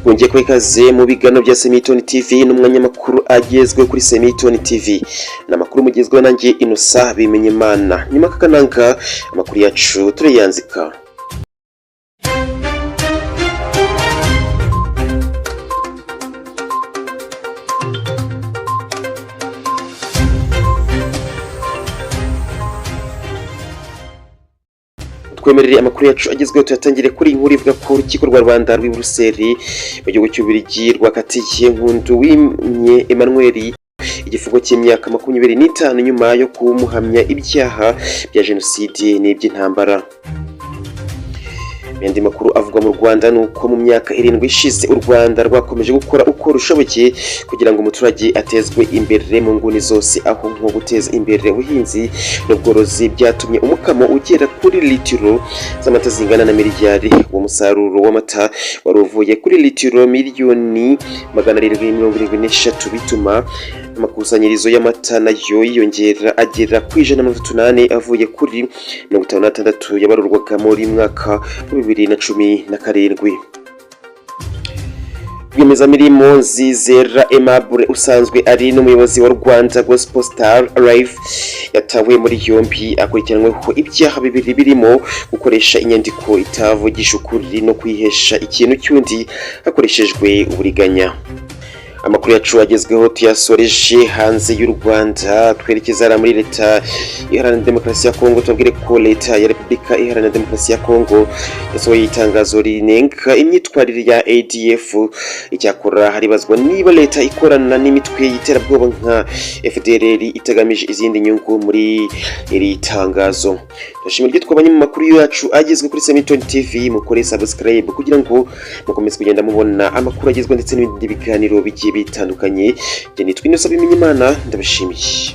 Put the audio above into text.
Twongeye kuba ikaze mu biganiro bya Semitoni TV n'umwanya makuru agezweho kuri Semitoni TV. Ni amakuru mugezweho nanjye Innocent Bimenyimana. Nyuma kakananga amakuru yacu turayanzika. Twemerere amakuru yacu agezweho tuyatangire kuri iyi nkuru ivuga ko urukiko rwa Rwanda rw'i Buruseli mu gihugu cy'Ububiligi rwakatiye Nkunduwimye Emmanuel igifungo cy'imyaka 25 nyuma yo kumuhamya ibyaha bya jenoside n'iby'intambara. Andi makuru avugwa mu Rwanda ni uko mu myaka 7 ishize u Rwanda rwakomeje gukora uko rushoboye kugira ngo umuturage atezwe imbere mu nguni zose, aho nko guteza imbere ubuhinzi n'ubworozi byatumye umukamo ugera kuri litiro z'amata zingana na miliyari. Uwo musaruro w'amata wari uvuye kuri litiro 773,000,000, bituma amakusanyirizo y'amata nayo yiyongera agera ku 138 avuye kuri 56 yabarurwaga muri mwaka wa 2017. Rwiyemezamirimo Nzizera Aimable usanzwe ari n'umuyobozi wa Rwanda Gospel Star Live yatawe muri yombi akurikiranyweho ibyaha bibiri birimo gukoresha inyandiko itavugisha ukuri no kwihesha ikintu cy'undi hakoreshejwe uburiganya. Amakuru yacu agezweho tuyasoreje hanze y'u Rwanda, twerekeza muri Leta Iharanira Demokarasi ya Kongo. Tubabwire ko Leta ya Repubulika Iharanira Demokarasi ya Kongo yasohoye itangazo rinenga imyitwarire ya ADF. Icyakora haribazwa niba leta ikorana n'imitwe y'iterabwoba nka FDLR itagamije izindi nyungu muri iri tangazo. Turashimira ibyo twabonye mu makuru yacu agezwe kuri Semitoni TV. Mukore subscribe kugira ngo mukomeze kugenda mubona amakuru agezwe ndetse n'ibindi biganiro bigiye bitandukanye. Njye nitwa Innocent Bimenyimana, ndabashimiye.